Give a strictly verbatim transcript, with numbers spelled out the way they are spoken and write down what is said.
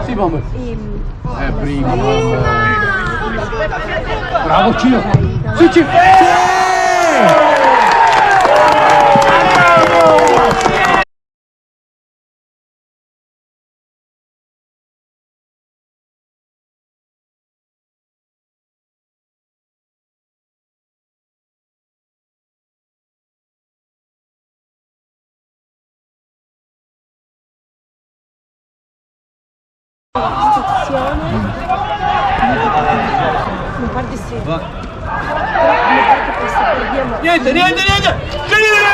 Sì, mamma. Eh, prima, mamma. Bravo, Ciro. Sì, Ciro. Istituzione. Mi pare di sì. Mi pare che questo, perdiamo. Niente, niente, niente! Finire!